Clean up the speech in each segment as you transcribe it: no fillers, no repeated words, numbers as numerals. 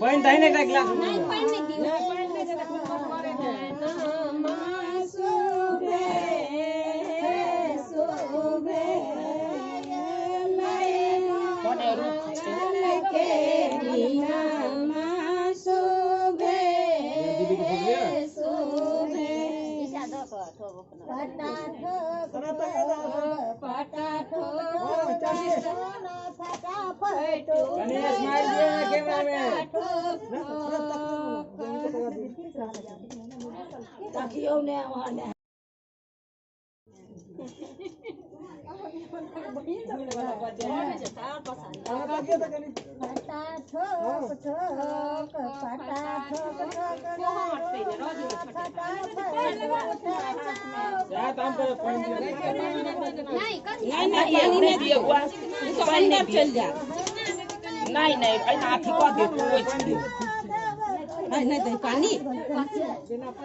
पानि दही ने एकटा गिलास। नहि, पानि नहि दियौ। बने रुख छै। दीदी के भोग। कनी स्माइल दियो ना कैमरा में। तकियौ ने वहाँ ने। जा ताम पर पानि दियो। नहि, कथी? नहि नहि, पानि नहि दियौ बुआ, पानि नहि चलि जायत। नहि नहि, एहिना अथी कऽ दियौ, पोछि दियौ। नहि नहि दही पानि,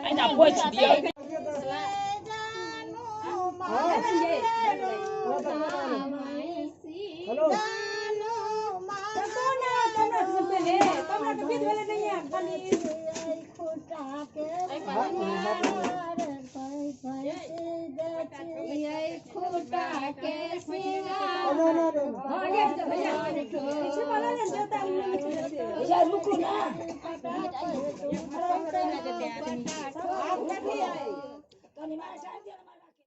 एहिना पोछि दियौ। हेलो। भैया रुकू ना। कनी मारे टाइम दियौ।